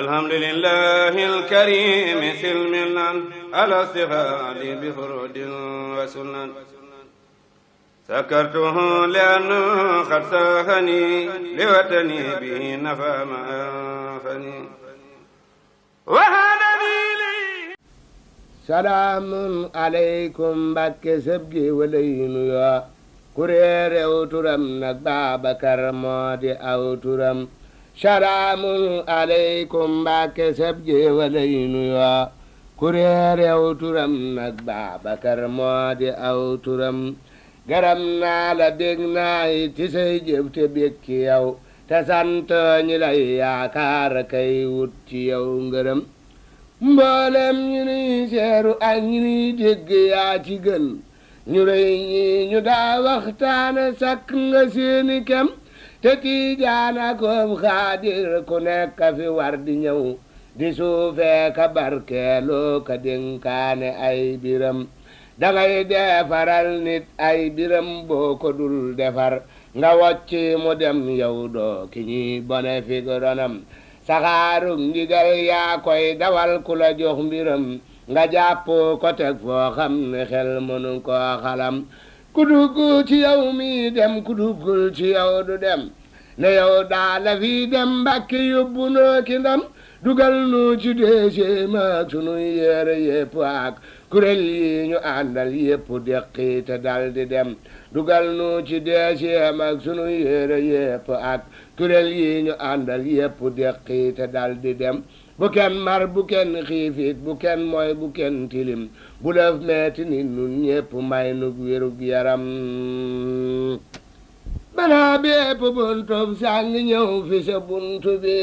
الحمد لله الكريم سلمنا على استفاد بفرود وسنن سكرته لأنه قد ساهني لوطني به نفى ما أنفني وهدني لي سلام عليكم Mbàkke sëb gi walay nuyoo ku réer aw turam nag Babakar moo di aw turam salaamun aleykum Mbàkke sëb gi walay nuyoo ku réer aw turam nag Babakar moo di aw turam garam naa la bég naa ti say jëf te bég ci yow te sant ñi lay yaakaar kay wut ci yow ngërëm mboolem ñu nuy seeru ak ñu nuy dégg yaa ci gën ñu rëy ñi ñu daa waxtaane sakk nga seeni kem te tiijaan ak xaadir ku nekk fi war di ñëw di suufee ka barkeeloo ka dénkaane ay biram dangay defaral nit ay biram boo ko dul defar nga wocci mu dem yow doo ki ñuy bone fi ronam saxaarum ndigal yaa koy dawal ku la jox mbiram nga jàpp ko teg foo xam ne xel mënu koo xalam ku dugg ci yow mi dem ku duggul ci yow du dem ne yow daala fi dem Mbàkke yóbbu noo ki ndam dugal nu ci deuxième ak sunu yére yépp ak kuréel yi ñu àndal yépp deqi te dal di dem dugal nu ci deuxième ak sunu yére yépp ak kuréel yi ñu àndal yépp deqi te dal di dem bu kenn mar bu kenn xiifit bu kenn mooy bu kenn tilim bu lëf meeti nit nun ñépp may nu wérug yaram banaa bépp buntub sàng ñëw fi sa buntu bi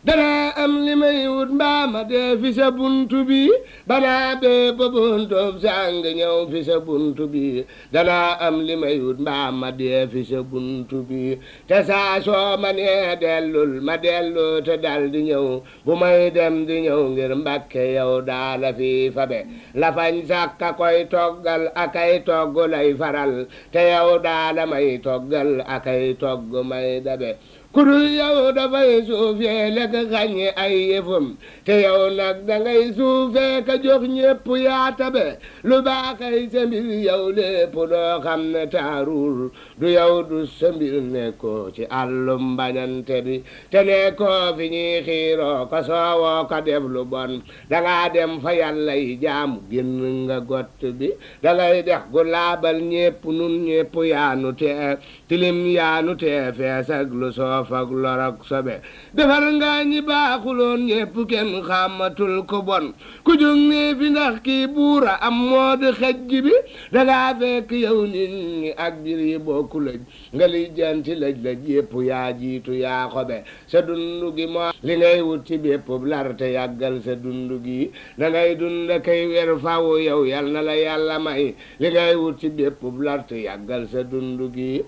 dana am li may wut mbaama dee fi sa buntu bi banaa bépp buntub sàng ñëw fi sa buntu bi dana am li may wut mbaama dee fi sa buntu bi te saa soo ma nee dellul ma dellu te dal di ñëw bu may dem di ñëw ngir Mbàkke yow daala fi fabe lafañ sàkka koy toggal akay togg lay faral te yow daala may toggal akay togg may dabe kudul yow dafay suufee lekk xañe ay yëfam te yow nag dangay suufee ka jox ñépp yaa tabe lu baaxay sa mbir yow lépp doo xam ne taarul du yow du sa mbir nekkoo ci àllum bañante bi te nekkoo fi ñuy xiiroo ko soowoo ko def lu bon dangaa dem fa yàlla yi jaamu génn nga gott bi dangay dex gu laabal ñépp nun ñépp yaanu tee tilim yaanu tee fees ak lu soof ak lor ak sobe defar nga ñi baaxuloon ñépp kenn xamatul ko bon ku jóg nii fi ndax kii buura am moo di xejj bi dangaa fekk yow nit ñi ak bir yi bokku lëj nga li janti lëj yépp yaa jiitu yaa xobe sa dundu gi moo li ngay wut ci bépp larte yàggal sa dundu gi dangay dund kay wer faw yow yal na la yàlla may li ngay wut ci bépp larte yàggal sa dundu gi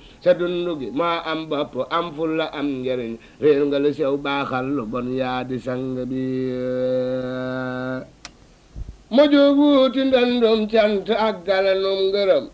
moo am bopp am ful la am njëriñ réer nga la sew baaxal lu bon yaa di sang bi ma jóg wuuti ndandum cant ak galanum ngërëm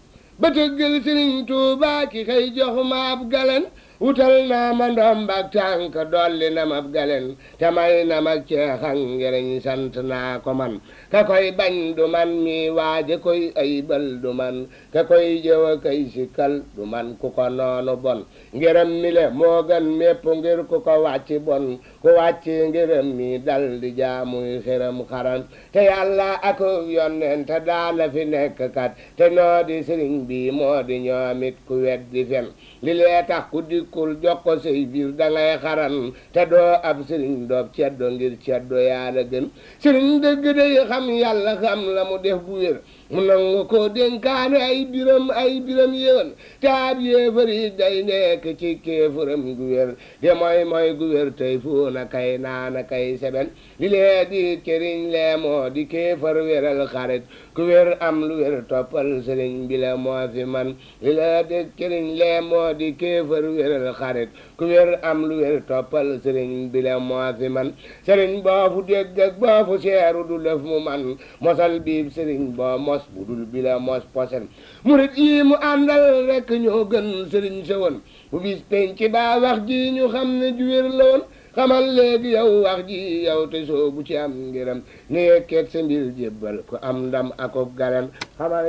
ba tëggal Sëriñ Tuubaa ki xëy jox ma ab galan wutal naa ma ndombak tànk dolli na ma ab galen te may na ma ceexan ngeriñ sant naa ko man ka koy bañ du man mi waaje koy ayibal du man ka koy jëwa kay sikkal du man ku ko noonu bon ngërëm mi le moo gën mépp ngir ku ko wàcci bon ku wàcci ngërëm mi dal di jaamuy xëram xaram te yàlla ak yonneen te daana fi nekk kat te noo di sëriñ bi moo di ñoomit ku weddi fen li lee tax ku dikkul jox ko say biir dangay xaran te doo ab sëriñ doob ceddo ngir ceddo yaa la gën sëriñ dëgg day xam yàlla xam la mu def bu wér mu nangu ko dénkaane ay biram yéwén te ab yéefar yi day nekk ci kéefaram gu wér de mooy gu wér tey fuuna kay naana kay seben li lee di këriñ lee moo di kéefar wéral xarit ku wér am lu wér toppal sëriñ bi la moo fi man li lee di këriñ lee moo di kéefar wéral xarit ku wér am lu wér toppal sëriñ bi la moo fi man sëriñ boo fu dégg ak boo fu seeru du lëf mu man mosal biib sëriñ boo mos bu dul bi la mos posen murit yi mu àndal rekk ñoo gën sëriñ sa woon bu bis penc baa wax ji ñu xam ne ju wér la woon xamal léegi yow wax ji yow te soobu ci am ngiram ne yekkeet sa mbir jébbal ku am ndam akub garam xamal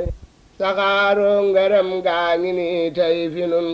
saxaaru ngërëm gaa ngi ni tey fi nun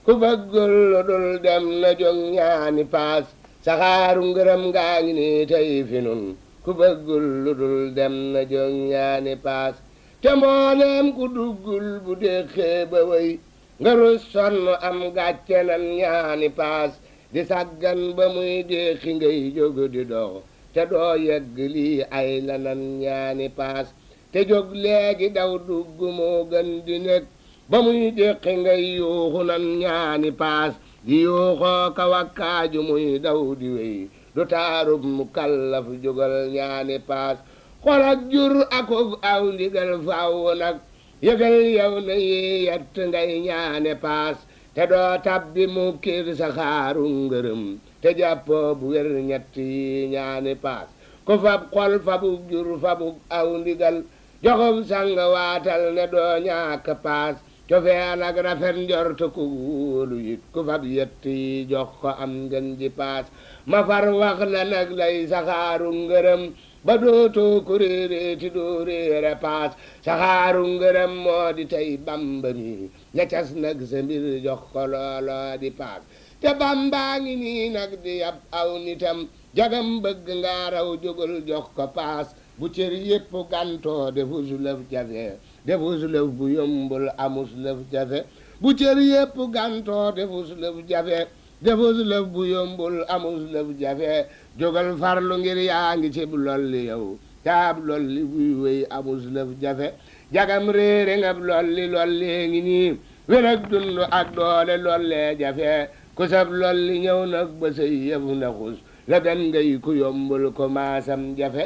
ku bëggul lu dul dem na jóg ñaani paas saxaaru ngërëm gaa ngi ni tey fi nun ku bëggul lu dul dem na jóg ñaani paas te mbooleem ku duggul bu déxee ba wéy nga rus sonn am gàcce nan ñaani paas di saggan ba muy déexi ngay jóg di dox te doo yegg lii ay la nan ñaani paas te jóg léegi daw dugg moo gën di nekk ba muy déqi ngay yuuxu nan ñaani paas di yuuxoo ka wakkaaju muy daw di wéy du taarub mu kallaf jógal ñaani paas xol ak jur akub aw ndigal faaw nag yëgal yow na yi yett ngay ñaane paas te doo tabbi mu kir saxaaru ngërëm te jàppoo bu wér ñett yi ñaani paas ku fab xol fabug jur fabug aw ndigal joxum sang waatal ne doo ñaak paas cofeel ak rafet njort ku wóolu it ku fab yett yi jox ko am ngën ji paas ma far wax la nag lay saxaaru ngërëm ba dootoo ko réeréeti doo réere paas saxaaru ngërëm moo di tey bamba mi ñacas nag sa mbir jox ko looloo di paas te bambaa ngi nii nag di yab aw nitam jagam bëgg nga raw jógal jox ko paas bu cër yépp gantoo defu su lëf jafe defu su lëf bu yombul amus lëf jafe bu cër yépp gantoo defu su lëf jafe defu su lëf bu yombul amus lëf jafe jógal farlu ngir yaa ngi ci lolli yow taab lolli buy wéy amus lëf jafe jagam réere ngab lolli lollee ngi nii wér ak dund ak doole lollee jafe ku sab lolli ñëw nag ba say yëf na xus la gan ngay ku yombul ko maasam jafe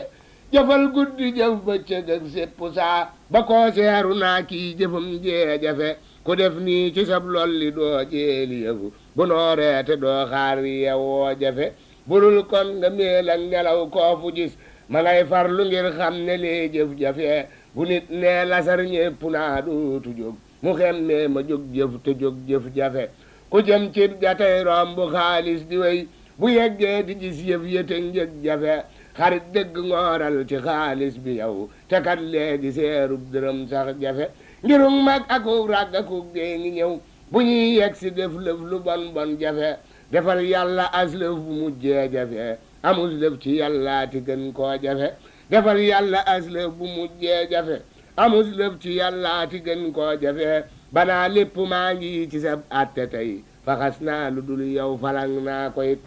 jëfal guddi jëf bëccëg ak sépp saa ba koo seeru naa kii jëfam jee jafe ku def nii ci sab lolli doo jeeli yëfu bu nooreete doo xaar yewoo jafe bulul kon nga meel ak nelaw koo fu gis ma ngay farlu ngir xam ne lee jëf jafe bu nit nee lasar ñépp naa dootu jóg mu xemmee ma jóg jëf te jóg jëf jafe ku jëm ci jatay romb xaalis di wey bu yeggee di gis yëf yëte njëg jafe xarit dëgg ngooral ci xaalis bi yow te kat léegi seerub dërëm sax jafe ngirum mag akuk ràgg akuk dee ngi ñëw bu ñuy yegg si def lëf lu bon bon jafe defal yàlla as lëf bu mujjee jafe amul lëf ci yàllaati gën koo jafe defal yàlla as lëf bu mujjee jafe amul lëf ci yàllaati gën koo jafe banaa lépp maa ngi ci sab atte tey faxas naa lu dul yow falang naa ko it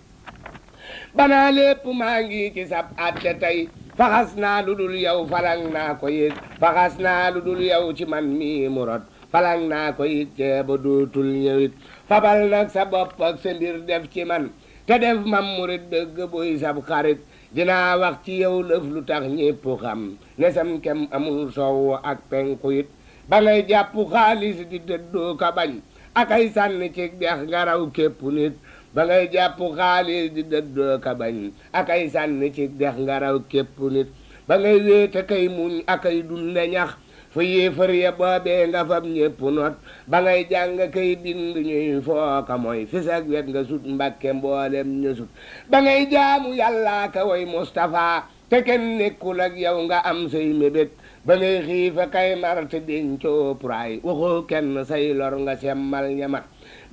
banaa lépp maa ngi ci sab atte tey faxas naa lu dul yow falang naa ko it faxas naa lu dul yow ci man mii mu rot falang naa ko it ceeba dootul ñëwit fabal nag sa bopp ak sa mbir def ci man te def mam murit dëgg buy sab xarit dinaa wax ci yow lëf lu tax ñépp xam ne sam kem amul soow ak penku it ba ngay jàpp xaalis di dëddoo ka bañ akay sànni ci dex nga raw képp nit ba ngay jàpp xaalis di dëddoo ka bañ akay sànni ci dex nga raw képp nit ba ngay wéete kay muñ akay dunde ñax fu yéefar ya boobee nga fab ñépp not ba ngay jàng kay bind ñuy fooka mooy fi sag wet nga sut mbakke mboolem ñu sut ba ngay jaamu yàllaa ka way Mustafa te kenn nekkul ak yow nga am say mébét ba ngay xiifa kay marte dencoo puraay waxoo kenn say lor nga semmal ñamat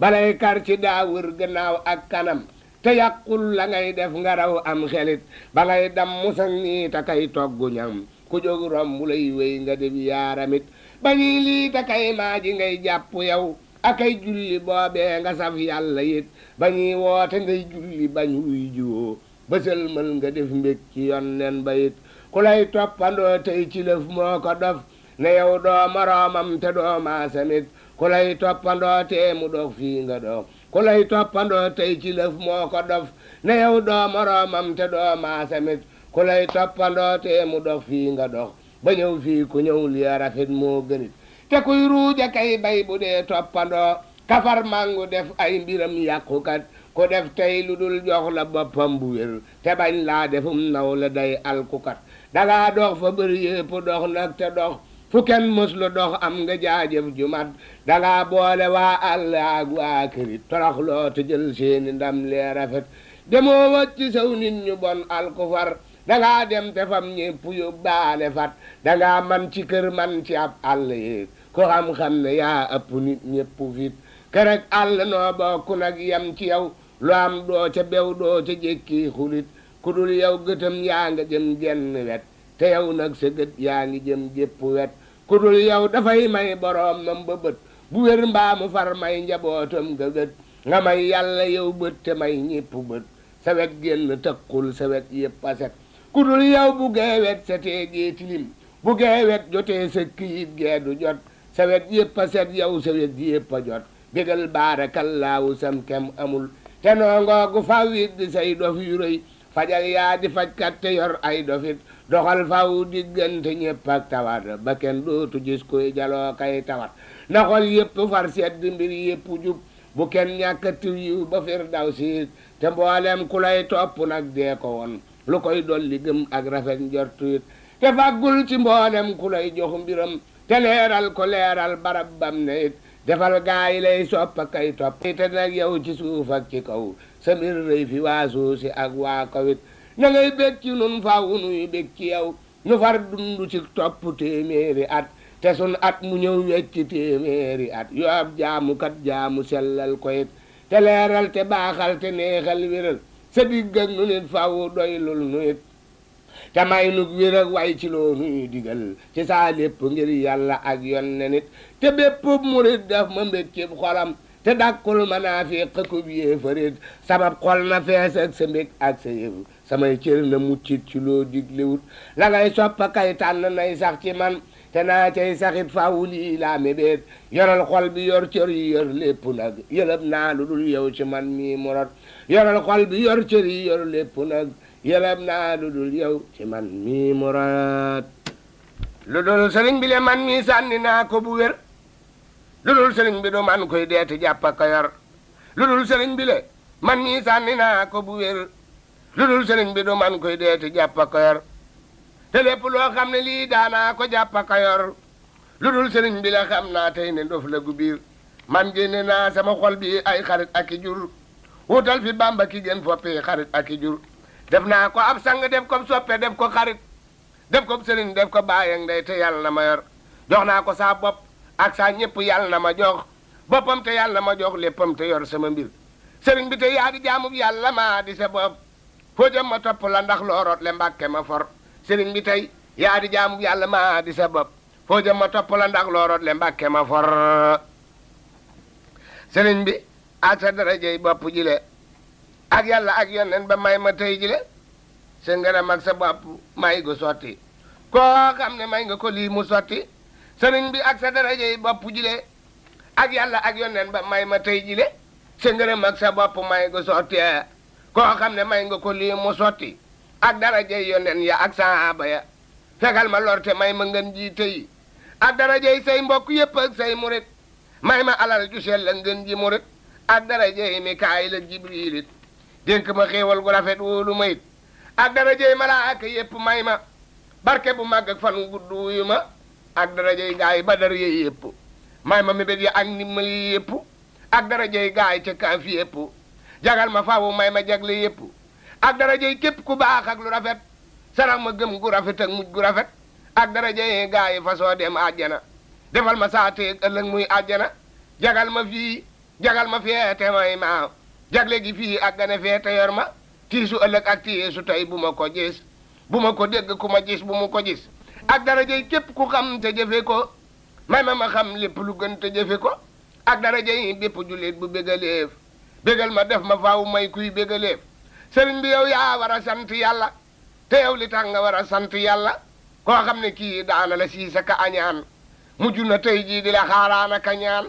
balay kar ci daa wër gannaaw ak kanam te yàqul la ngay def nga raw am xelit ba ngay dam musag nii ta kay toggu ñam ku jóg romb lay wéy nga def yaaramit ba ñuy lii ta kay maaji ngay jàpp yow akay julli boobee nga saf yàlla it ba ñuy woote ngay julli bañ wuy jiwoo ba sëlmal nga def mbég ci yonnen ba it ku lay toppandoo tey ci lëf moo ko dof ne yow doo moroomam te doo maasamit ku lay toppandoo tee mu dox fii nga dox ku lay toppandoo tey ci lëf moo ko dof ne yow doo moroomam te doo maasamit ku lay toppandoo tee mu dox fii nga dox ba ñëw fii ku ñëw li rafet moo gënit te kuy ruuja kay bay bu dee toppandoo kafar mangu def ay mbiram yàqukat ku def tey lu dul jox la boppam bu wér te bañ laa defum naw la day alkukat dangaa dox fa bëri yépp dox nag te dox fu kenn mës lu dox am nga jaajëf ju mat dangaa boole waa àll ak waa kërit toroxloo te jël seeni ndam lee rafet demoo wacc saw nit ñu bon alkufar dangaa dem te fam ñépp yóbbaale fat dangaa man ci kër man ci ab àll yéeg ko xam-xam ne yaa ëpp nit ñépp fit kërek àll noo bokku nag yam ci yow lu am doo ca bew doo ca jékki xulit ku dul yow gëtam yaa nga jëm jenn wet te yow nag sa gët yaa ngi jëm jépp wet ku dul yow dafay may boroom nam ba bët bu wér mbaamu far may njabootam nga gët nga may yàlla yow bët te may ñépp bët sa wet génn tëkkul sa wet yépp a set ku dul yow bu geewet setee gee tilim bu geewet jotee sa kiit gee du jot sa wet yépp a set yow sa wet yépp a jot bégal baarakallaahu sam kem amul te noongoogu fawit di say dof yu rëy fajal yaa di fajkat te yor ay dofit doxal faw diggante ñépp ak tawat ba kenn dootu gis koy jaloo kay tawat na xol yépp far sedd mbir yépp jub bu kenn ñàkkatiw yiw ba fir daw siit te mboolem ku lay topp nag dee ko woon lu koy dolli gëm ak rafet njortuit te faggul ci mboolem ku lay jox mbiram te leeral ko leeral barab bam ne it defal gaay lay soppa kay topp te nag yow ci suuf ak ci kaw sa mbir rëy fi waa suusi ak waa kawit na ngay bég ci nun faw nuy bég ci yow nu far dund ci topp téeméeri at te sun at mu ñëw wecci téeméeri at yu ab jaamukat jaamu sellal ko it te leeral te baaxal te neexal wéral sa digg ak nu nit faw doylul nu it te may nu wér ak way ci loo nuy digal ci saa lépp ngir yàlla ak yonne nit te bépp murit daf ma mbég ci xolam te dakkul manaafiq kub yéefarit sabab xol na fees ak sa mbég ak sa yëf samay cër na muccit ci loo diglewut la ngay soppa kay tànn nay sax ci man te naa cay saxit faw lii laa mébéet yoral xol bi yor cër yi yor lépp nag yëlëb naa lu dul yow ci man mii murat yoral xol bi yor cër yi yor lépp nag yëlëb naa lu dul yow ci man mii murat lu dul sëriñ bi le man mii sànni naa ko bu wér lu dul sëriñ bi du man koy deeti jàppa ko yor lu dul sëriñ bi le man mii sànni naa ko bu wér lu dul sëriñ bi du man koy deeti jàppa ko yor te lépp loo xam ne lii daanaa ko jàppa ko yor lu dul sëriñ bi la xam naa tey ne ndof la gu biir man génne naa sama xol bi ay xarit ak i jur wutal fi bamba ki gën foppi xarit ak i jur def naa ko ab sang def ko soppe def ko xarit def ko sëriñ def ko bàyyeng day te yàlla na ma yor jox naa ko saa bopp ak saa ñëpp yàlla na ma jox boppam te yàlla na ma jox léppam te yor sama mbir sëriñ bi te yaa di jaamub yàlla maa di sa bopp foo jëm ma topp la ndax looroot le mbàkke ma for sëriñ bi tey yaa di jaamub yàlla maa di sa bopp foo jëm ma topp la ndax looroot le mbàkke ma for sëriñ bi ak sa darajey bopp jile ak yàlla ak yoneen ba may ma tey jile sa ngërëm ak sa bopp may gu sotti koo xam ne may nga ko lii mu sotti sëriñ bi ak sa darajey bopp jile ak yàlla ak yoneen ba may ma tey jile sa ngërëm ak sa bopp may gu sotti koo xam ne may nga ko lii mu sotti ak darajey yoneen ya ak saaba ya fegal ma lorte may ma ngën ji tey ak darajey say mbokk yépp ak say murit may ma alal ju sell la ngën ji murit ak darajey Mikaayil ak Jibriilit dénk ma xéewal gu rafet wóolu ma it ak darajey malaaka yépp may ma barke bu màgg ak fan gudd wuyu ma ak darajey gaay Badar yi yépp may ma mébét ya ak ndimbal yi yépp ak darajey gaay ca Kaaf yépp jagal ma faawu may ma jagle yépp ak darajey képp ku baax ak lu rafet sarax ma gëm gu rafet ak mujj gu rafet ak darajey gaay fasoo dem àjjana defal ma saateeg ëllëg muy àjjana jagal ma fii jagal ma feete may ma jagle gi fii ak gane feete yor ma tiisu ëllëg ak tiisu tey bu ma ko gis bu ma ko dégg ku ma gis bu mu ko gis ak darajey képp ku xam te jëfe ko may ma xam lépp lu gën te jëfe ko ak darajey bépp jullit bu bégaleef bégal ma def ma faaw may kuy bégaleef sëriñ bi yow yaa war a sant yàlla te yow li tax nga war a sant yàlla koo xam ne kii daana la siisa ka añaan mujj na tey jii di la xaaraana ka ñaan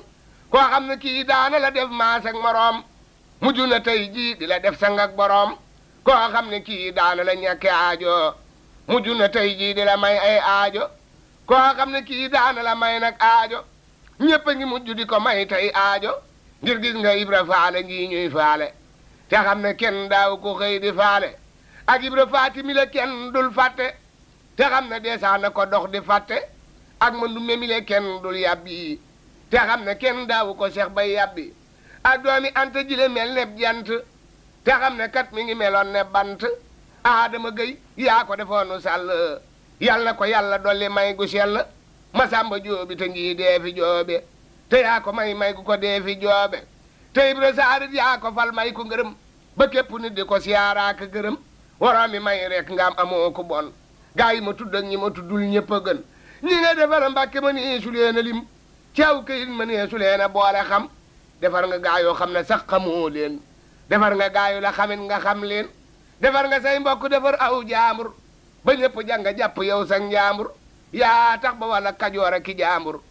koo xam ne kii daana la def maas ak moroom mujj na tey jii di la def sang ak boroom koo xam ne kii daana la ñàkke aajo mujj na tey jii di la may ay aajo koo xam ne kii daana la may nag aajo ñépp a ngi mujj di ko may tey aajo ngir gis nga Ibra Faale ngi ñuy faale te xam ne kenn daaw ko xëy di faale ak Ibra Faati mi la kenn dul fàtte te xam ne deesaa na ko dox di fàtte ak ma ndumbe mi la kenn dul yàbbi te xam ne kenn daawu ko seex bay yàbbi ak doomi Anta jile mel neb jant te xam ne kat mi ngi meloon ne bant Adama Gueye yaa ko defoonu sàll yal na ko yàlla dolli may gu sell Masamba Joobi te ngi dee fi joobe te yaa ko may gu ko dee fi joobe te Ibra Saarit yaa ko fal may ko ngërëm ba képp nit di ko siyaaraaka gërëm waroo mi may rek nga am amoo ko bon gaa yi ma tudd ak ñi ma tuddul ñëpp a gën ñi nga defar Mbàkke ma nee su leen a lim ci aw këyit ma nee su leen a boole xam defar nga gaa yoo xam ne sax xamoo leen defar nga gaa yu la xamit nga xam leen defar nga say mbokk defar aw jaambur ba ñëpp jàng jàpp yow sa njaambur yaa tax ba wala Kajoor ak ki jaambur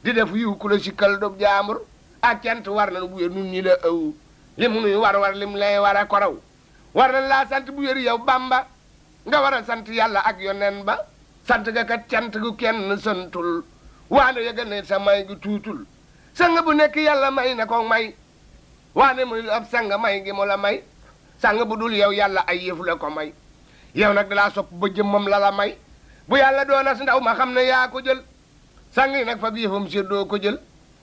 di def yiw ku la sikkal dob jaambur ak cant war na bu wér nun ñi la aw lim nuy war lim lay war a koraw war na laa sant bu wér yow Bamba nga war a sant yàlla ak yonen ba sant ga kat cant gu kenn santul waane yëgal ne sa may gu tuutul sang bu nekk yàlla may na ko may waane muy ab sang may gi mu la may sang bu dul yow yàlla ay yëf la ko may yow nag dalaa sopp ba jëmmam la may bu yàlla doonas ndaw ma xam ne yaa ko jël sang yi nag fa yëfam séddoo ko jël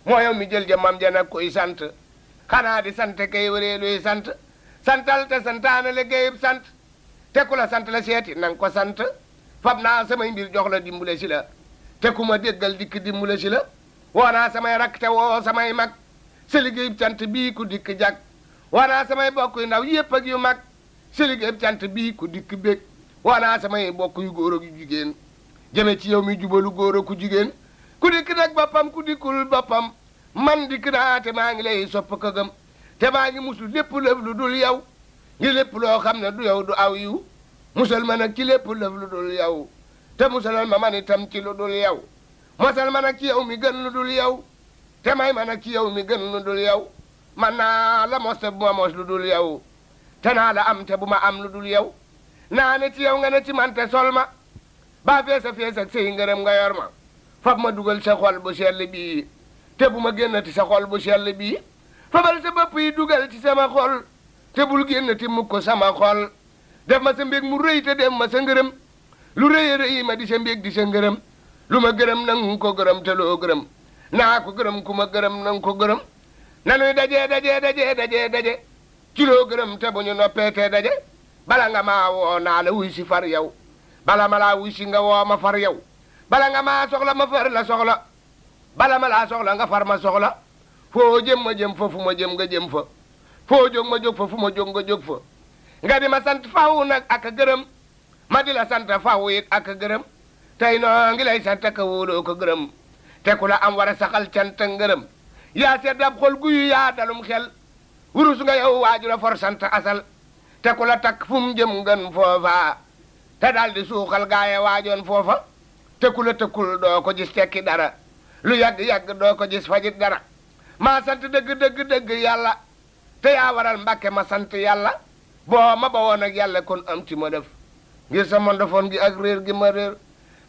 moo yow mi jël jëmmam ja nag koy sant xanaa di sant kay waree luy sant santal te santaane la géyib sant te ku la sant la seeti nang ko sant fab naa samay mbir jox la dimbule si la te ku ma déggal dikk dimbule si la woo naa samay rakk te woo samay mag si liggéeyub cant bii ku dikk jag woo naa samay bokk yu ndaw yépp ak yu mag si liggéeyub cant bii ku dikk bég woo naa samay bokk yu góor ak yu jigéen jëme ci yow mi jubalu góor ak ku jigéen ku dikk nag boppam ku dikkul boppam man dikk naa te maa ngi lay sopp ko gëm te maa ngi musul lépp lëf lu dul yow ngi lépp loo xam ne du yow du aw yiw musal ma nag ci lépp lëf lu dul yow te musalal ma man itam ci lu dul yow mosal ma nag ci yow mi gën lu dul yow te may ma nag ci yow mi gën lu dul yow man naa la mos te bu ma mos lu dul yow te naa la am te bu ma am lu dul yow naa ne ci yow nga ne ci man te sol ma baa fees ak sey ngërëm nga yor ma fab ma dugal sa xol bu sell bii te bu ma génnati sa xol bu sell bii fabal sa bopp yi dugal ci sama xol te bul génnati mukk sama xol def ma sa mbég mu rëy te dem ma sa ngërëm lu rëy rëy ma di sa mbég di sa ngërëm lu ma gërëm nang ko gërëm te loo gërëm naa ko gërëm ku ma gërëm nang ko gërëm nanuy daje ci loo gërëm te bu ñu noppee te daje bala nga maa woo naa la wuy si far yow bala ma laa wuy si nga woo ma far yow bala nga maa soxla ma far la soxla bala ma laa soxla nga far ma soxla foo jëm ma jëm fa fu ma jëm nga jëm fa foo jóg ma jóg fa fu ma jóg nga jóg fa nga di ma sant faw nag ak gërëm ma di la sant faw it ak gërëm tey noo ngi lay sant ka wóoloo ko gërëm te ku la am war a saxal cant ngërëm yaa seet ab xol guyu yaa dalum xel wurus nga yow waaju la for sant asal te ku la takk fu mu jëm ngën foofa te daal di suuxal gaaye waajoon foofa te ku la tëkkul doo ko gis tekki dara lu yàgg doo ko gis fajit dara maa sant dëgg yàlla te yaa waral Mbàkke ma sant yàlla boo ma bawoon ak yàlla kon am ci ma def ngir sama ndofoon gi ak réer gi ma réer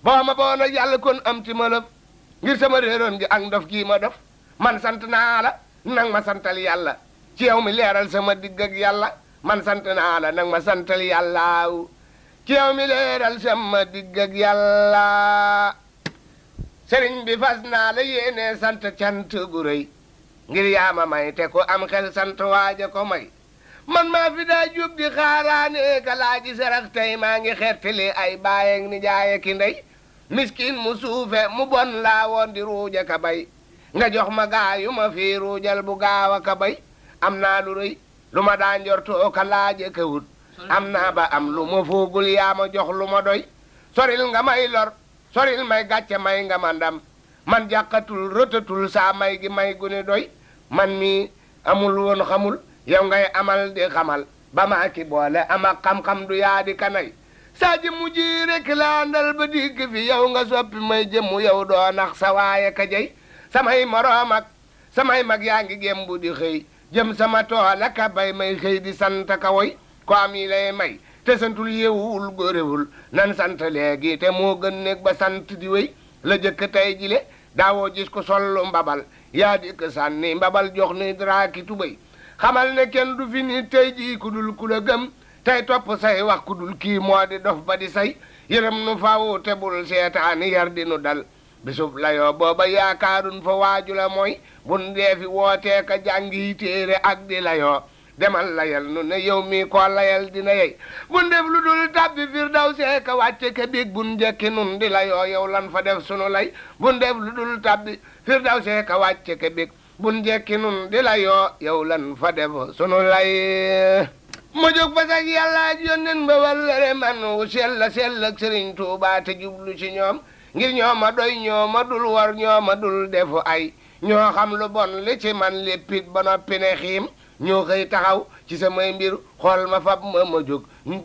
boo ma bawoon ak yàlla kon am ci ma def ngir sama réeroon gi ak ndof gii ma def man sant naa la nang ma santal yàlla ci yow mi leeral sama digg ak yàlla man sant naa la nang ma santal yàlla ci yow mi leeral sama digg ak yàlla sëriñ bi fas naa la yéene sant cant gu rëy ngir yaa ma may te ko am xel sant waaja ko may man maa fi daa jóg di xaaraane ka laaji sarax tey maa ngi xettali ay baayeeg ni jaaye ki ndey miskin mu suufe mu bon laa woon di ruuja ka bay nga jox ma gaayu ma fii ruujal bu gaaw a ka bay am naa lu rëy lu ma daa njortoo ka laaje ka wut am naa ba am lu ma foogul yaa ma jox lu ma doy soril nga may lor soril may gàcce may nga ma ndam man jàqatul rëtatul saa may gi may gune doy man mi amul woon xamul yow ngay amal di xamal ba maa ki boole ama xam-xam du yaa di kanay saa jëmmu ji rek laa ndal ba digg fi yow nga soppi may jëmmu yow doo nax sa waaye ka jey samay moroom ak samay mag yaa ngi gembu di xëy jëm sama tool aka bay may xëy di sant ka woy ko am yi lay may te santul yewul góorewul nan sant léegi te moo gën nekk ba sant di wéy la jëkk tey jile daawoo gis ko sollu mbabal yaa di ko sànni mbabal jox ni draaki tubéy xamal ne kenn du fi ni tey jii ku dul ku la gëm tey topp say wax ku dul kii moo di dof ba di say yërëm nu fawu te bul seetaani yar di nu dal bisub layoo booba yaakaarun fa waaju la mooy bun dee fi wootee ka jàngi téere ak di layoo demal layal nu ne yow mii ko layal dina yey bun def lu dul tabbi firdawsi ka wàcce ka biig bun njekki nun di la yoo yow lan fa def sunu lay bun def lu dul tabbi firdawsi ka wàcce ka biig bun njekki nun di la yoo yow lan fa def sunu lay ma jóg fa sax yàlla yónneen ba wallare man wu sell ak Sëriñ Tuubaa te jublu ci ñoom ngir ñooma doy ñooma dul war ñooma dul defu ay ñoo xam lu bon li ci man léppit ba noppi ne xiim ñoo xëy taxaw ci samay mbir xool ma fab ma jóg ñu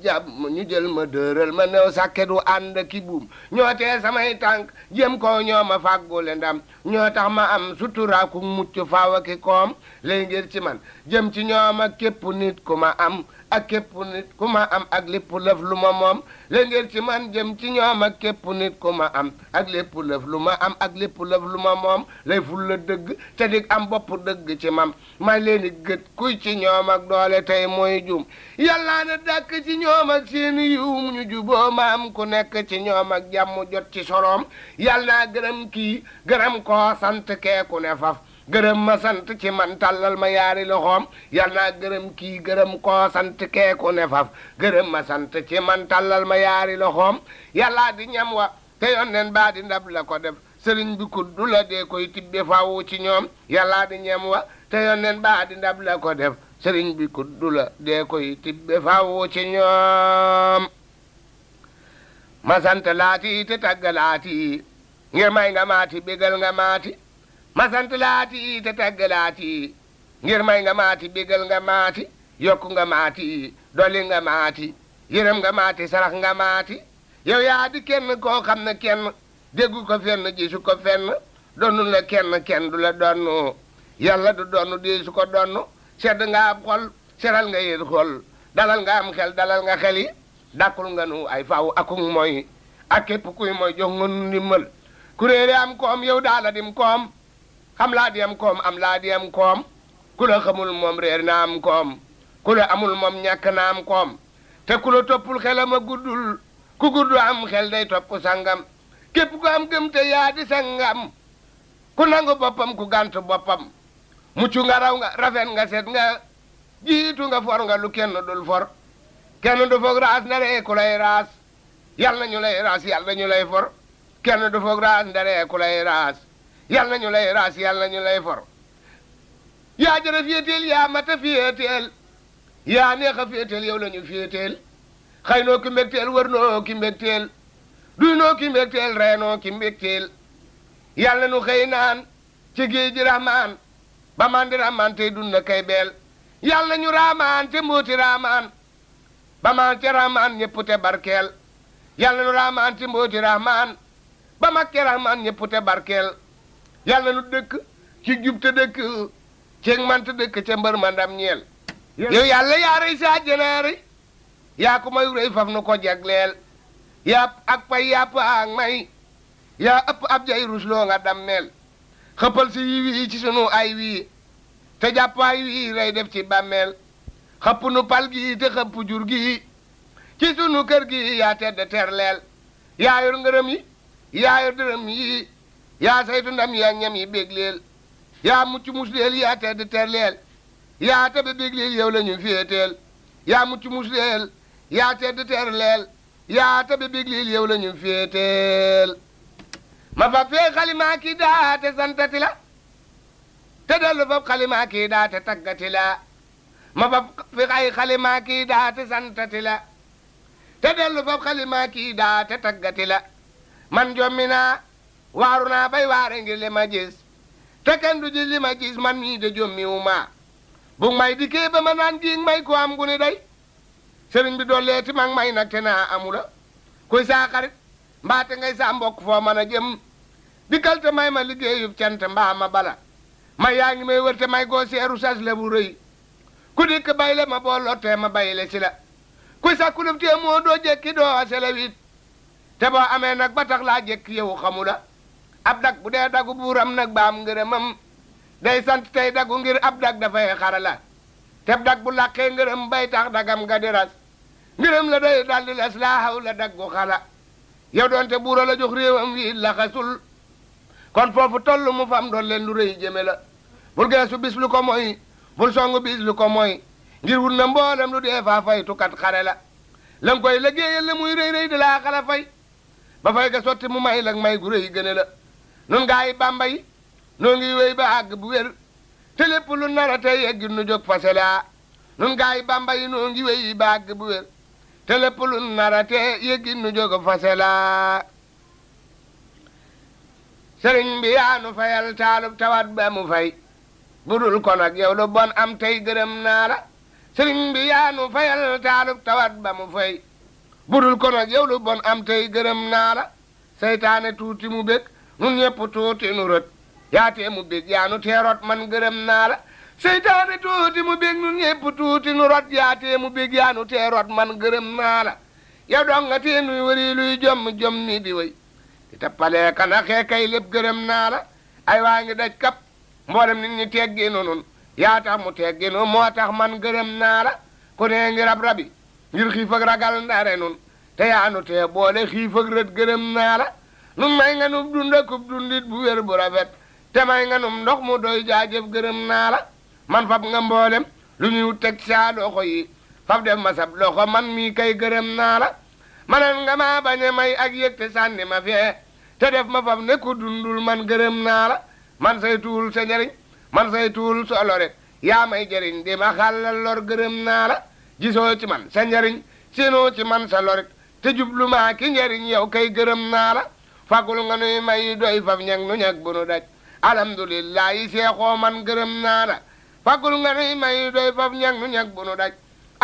jël ma dëral ma new sàkke du ànd ki buum ñoo tee samay tànk jëm ko ñoo ma fàggule ndam ñoo tax ma am suturaaku mucc faaw ak ki koom lay ngir ci man jëm ci ñoom ak képp nit ku ma am ak képp nit ku ma am ak lépp lëf lu ma moom lay ngir ci man jëm ci ñoom ak képp nit ku ma am ak lépp lëf lu ma am ak lépp lëf lu ma moom lay ful la dëgg te dig am bopp dëgg ci mam may leen di gët kuy ci ñoom ak doole tey mooy jum yàllaa na dàkk ci ñoom ak seeni yiw ñu juboo ma am ku nekk ci ñoom ak jàmm jot ci soroom yàlla naa gërëm kii gërëm koo sant keeku ne faf gërëm ma sant ci man tàllal ma yaari loxoom yal naa gërëm kii gërëm koo sant keeku ne faf gërëm ma sant ci man tàllal ma yaari loxoom yàllaa di ñam wa te yonneen baa di ndab la ko def sëriñ bi kuddu la dee koy tibbe fawu ci ñoom yàllaa di ñam wa te yonneen baa di ndab la ko def sëriñ bi kuddu la dee koy tibbe fawu ci ñoom ma sant laati te taggalaati ngir may nga maati bégal nga maati ma sant laati te taggalaati ngir may nga maati bégal nga maati yokku nga maati dolli nga maati yërëm nga maati sarax nga maati yow yaa di kenn koo xam ne kenn déggu ko fenn gisu ko fenn donnu la kenn du la donnu yàlla du donnu di su ko donnu sedd nga am xol seral nga yéen xol dalal nga am xel dalal nga xel yi dàkkul nga nu ay faw akuk mooy ak képp kuy mooy jox nga nu ndimbal ku réere am koom yow daala dim koom xam laa di am koom am laa di am koom ku la xamul moom réer na am koom ku la amul moom ñàkk na am koom te ku la toppul xelam a guddul ku gudd am xel day topp sangam képp ku am gëm te yaa di sangam ku nangu boppam ku gànt boppam mucc nga raw nga rafet nga set nga jiitu nga for nga lu kenn dul for kenn du foog raas ndaree ku lay raas yal na ñu lay raas yal na ñu lay for kenn du foog raas ndaree ku lay raas yal na ñu lay raas yal na ñu lay for yaa jërë féeteel yaa mata féeteel yaa neex a féeteel yow la ñu féeteel xëy noo ki mbégteel wër noo ki mbégteel duy noo ki mbégteel ree noo ki mbégteel yal na nu xëy naan ci géej ji rahmaan ba man di rahmaan tey dun na kay beel yal na ñu raamaan te mbooti raamaan ba man te rahmaan ñëpp te barkeel yal na nu raamaan te mbooti rahmaan ba mag te rahmaan ñëpp te barkeel yal na nu dëkk ci jub te dëkk ceeg man te dëkk ca mbër ma ndam ñeel yow yàlla yaa rey sa jeneeri yaa ko may rëy faf nu ko jagleel yaa ak pay yàpp ak may yaa ëpp ab jay rusloo nga dammeel xëppal si yi wii ci sunu ay wii te jàpp ay wii rey def ci bàmmeel xëpp nu pal gi te xëpp jur gi ci sunu kër gi yaa tedd terleel yaa yor ngërëm yi yaa yor dërëm yi yaa saytu ndam yaa ñam yi bégleel yaa mucc musleel yaa tedd terleel yaa tabe bégleel yow la ñu féeteel yaa mucc musleel yaa tedd terleel yaa tabe bégleel yow la ñu féeteel ma fa fee xalimaa kii daa te santati la te dellu fab xalimaa kii daa te taggati la ma fa fi ay xalimaa kii daa te santati la te dellu fab xalimaa kii daa te taggati la man jommi naa waaru naa bay waare ngir li ma gis te kenn du ji li ma gis man mii de jommiwu ma bu may dikkee ba ma naan giig may ko am gu ni day sëriñ bi dooleeti mag may nag te naa amula kuy saa xarit mbaate ngay saa mbokk foo mën a jëm dikkal te may ma liggéeyub cant mbaa ma bala may yaa ngi may wër te may goo seeru sas la bu rëy ku dikk bayle ma boo lottee ma bayle si la kuy sàkku lëf tee moo doo jekki doo selewit te boo amee nag ba tax laa jekki yow xamula ab dag bu dee dagu buuram nag baam ngërëmam day sant tey dagu ngir ab dag dafay xarala te dag bu làqee ngërëm bay tax dagam ga di ras ngërëm la day daldi las laa haw la daggu xala yow doonte buura la jox réewam wi laxasul kon foofu toll mu fam doon leen lu rëy jëme la bul geesu bis lu ko mooy bul songu bis lu ko mooy ngir wut na mboolem lu dee faa fay tukat xare la lan koy liggéeyal la muy rëy rëy di laa xala fay ba fay ga sotti mu may lak may gu rëy gëne la nun gaa yi Bàmba yi noo ngi wéy ba àgg bu wér te lépp lu nara tey yeggi nu jóg fase laa nun gaa yi Bàmba yi noo ngi wéy ba àgg bu wér te lépp lu nara tey yeggi nu jóg fase laa sëriñ bi yaa nu fayal taalub tawat ba mu fay budul kon ak yow lu bon am tey gërëm naa la sëriñ bi yaa nu fayal taalub tawat ba mu fay budul kon ak yow lu bon am tey gërëm naa la seytaane tuuti mu bég nun ñëpp tuuti nu rët yaatee mu bég yaa nu teerot man gërëm naa la seytaane tuuti mu bég nun ñëpp tuuti nu rot yaatee mu bég yaa nu teerot man gërëm naa la yow dong nga tee nuy wëri luy jom ni di way di tappalee kana xeekay lépp gërëm naa la ay waa ngi daj kap mboolem nit ñi tegginu nun yaa tax mu tegginu moo tax man gërëm naa la ku nee ngi rab-rabi ngir xiif ak ragal ndare nun te yaa nu tee boole xiif ak rët gërëm naa la nun may nga num dund akub dundit bu wér bu rafet te may nga num ndox mu doy jaajëf gërëm naa la man fab nga mboolem lu ñuy teg saa loxo yi fab def ma sab loxo man mii kay gërëm naa la manan nga maa bañ a may ak yëg te sànni ma fee te def ma fab ne ku dundul man gërëm naa la man say tuul sa njariñ man say tuul solo rek yaa may jëriñ di ma xàllal lor gërëm naa la gisoo ci man sa njariñ séenoo ci man sa lorit te jublu maa ki njariñ yow kay gërëm naa la fagul nga nuy may doy faf ñag nu ñag bu nu daj alhamdulillah yi seexoo man gërëm naa la fagul nga nuy may doy faf ñag nu ñag bu nu daj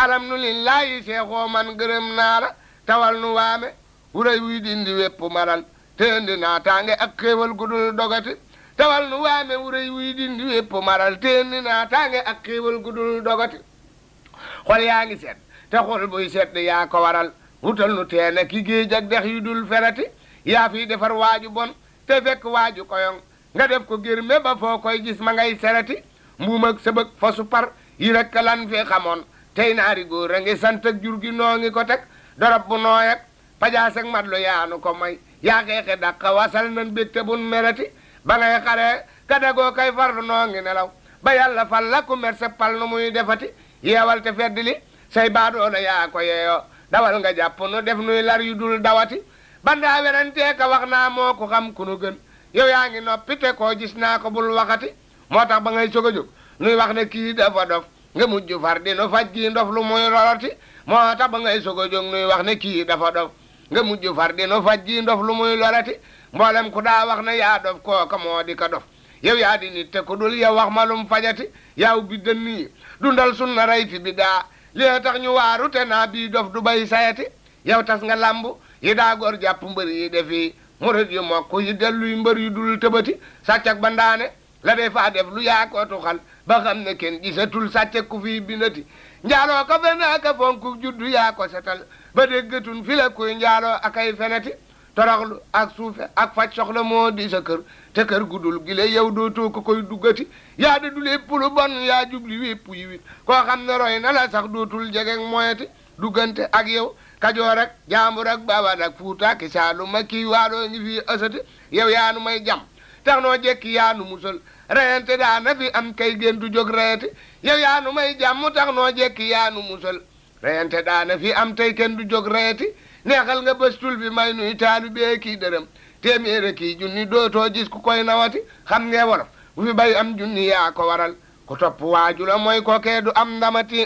alhamdulillah yi seexoo man gërëm naa la tawal nu waame wuray wuy dindi wépp maral te indi naataange ak xéewal gudul dogati tawal nu waame wuray wuy dindi wépp maral te indi naataange ak xéewal gudul dogati xol yaa ngi set te xol buy set yaa ko waral wutal nu teene ki géej ak dex yu dul ferati yaa fi defar waaju bon te fekk waaju koyoŋ nga def ko gërme ba foo koy gis ma ngay serati mbuum ak sëbëg fa su par yi rekk lan fi xamoon tey naari góor a ngi sant ak jur gi noo ngi ko teg dorop bu nooy ak pajaas ak matlo yaanu ko may yaa xeexe dàqa wasal nan bégte bun merati ba ngay xare kadagoo kay farlu noo ngi nelaw ba yàlla fal la ku mer sa pal nu muy defati yeewal te fedd li say baadoola yaa ko yeeyoo dawal nga jàpp nu def nuy lar yu dul dawati bandaa werantee ka wax naa moo ko xam ku nu gën yow yaa ngi noppi te koo gis naa ko bul waxati moo tax ba ngay sog a jóg nuy wax ne kii dafa dof nga mujj far di nu faj kii ndof lu muy lorati moo tax ba ngay sog a jóg nuy wax ne kii dafa dof nga mujj far di nu faj kii ndof lu muy lorati mboolem ku daa wax ne yaa dof kooka moo di ka dof yow yaa di nit te ku dul yow wax ma lum fajati yow bi dënn yi dundal sunna rey fi bi daa li tax ñu waaru te naa bii dof du bay sayati yow tas nga lambu yi daa góor jàpp mbër yi defi murit yu mokk yi delluy mbër yu dul tëbati sàccak ba ndaane la dee faa def lu yaa ko tuxal ba xam ne kenn gisatul sàccak ku fii bindati njaaloo ko fenaaka fonku juddu yaa ko setal ba déggatun fi la kuy njaaloo akay fenati toroxlu ak suufe ak faj soxla moo di sa kër te kër gudul gile yow dootoo ko koy duggati yaa de du lépp lu bon yaa jubli wépp yi wit koo xam ne roy na la sax dootul jegek moyeti duggante ak yow kajoor ak jaambur ak bawal ak fuuta ki saalum ak kii waaloo ngi fii ësati yow yaa nu may jam tax noo jekki yaa nu musal reyante daa na fi am kay gén du jóg reyati yow yaa nu may jàmm tax noo jekki yaa nu musal reyante daa na fi am tey kenn du jóg reyati neexal nga bëstul bi may nuy taalu bee kii dërëm téeméer kii junni dootoo gis ku koy nawati xam ngee wolof bu fi bay am junni yaa ko waral ku topp waaju la mooy kookee du am ndamati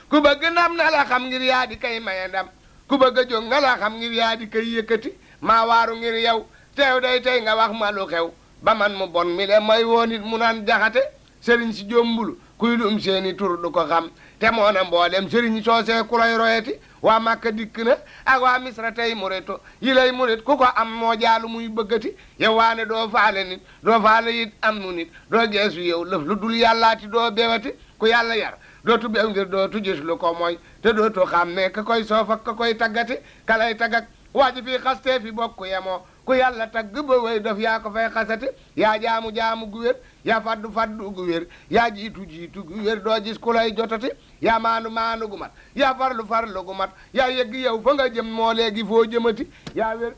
ku bëgg ndam na la xam ngir yaa di kay maye ndam ku bëgg a jóg nga la xam ngir yaa di kay yëkkati maa waaru ngir yow teew day tey nga wax ma lu xew ba man mu bon mi le may woo nit mu naan jaxate sëriñ si jombulu kuy lum seeni tur du ko xam te moo na mboolem sëriñ soosee ku lay royeti waa Màkka dikk na ak waa Misra tey mureto yi lay murit ku ko am moo jaalu muy bëggati yow waane doo faale nit doo faale it am nu nit doo geesu yow lëf lu dul yàllaati doo bewati ku yàlla yar dootu bew ngir dootu gis lu ko mooy te dootu xam ne ka koy soof ak ka koy taggati ka lay taggak waaji fii xastee fi bokk yemoo ku yàlla tagg ba way daf yaa ko fay xasati yaa jaamu gu wér yaa faddu gu wér yaa jiitu gu wér doo gis ku lay jotati yaa maanu gu mat yaa farlu gu mat yaa yegg yow fa nga jëm moo léegi foo jëmati yaa wér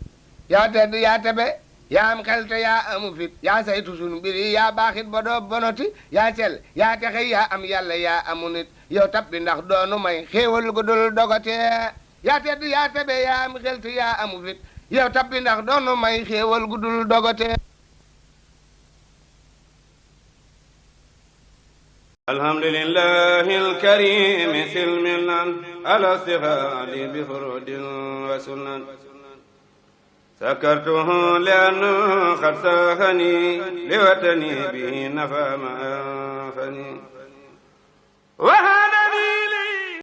yaa tedd yaa tebe yaa am xel te yaa amu fit yaa saytu sunu mbir yi yaa baaxit ba doo bonoti yaa sell yaa texe yaa am yàlla yaa amu nit yow tabbi ndax doonu may xéewal gu dul dogatee yaa tedd yaa tabe yaa am xel te yaa amu fit yow tabbi ndax doonu may xéewal gu dul dogatee alhamdulillahi alkarimi silmilan ala sihadi bi furudin wa sunan سكرته لأنه قد ساهني لوطني به نفى ما أنفني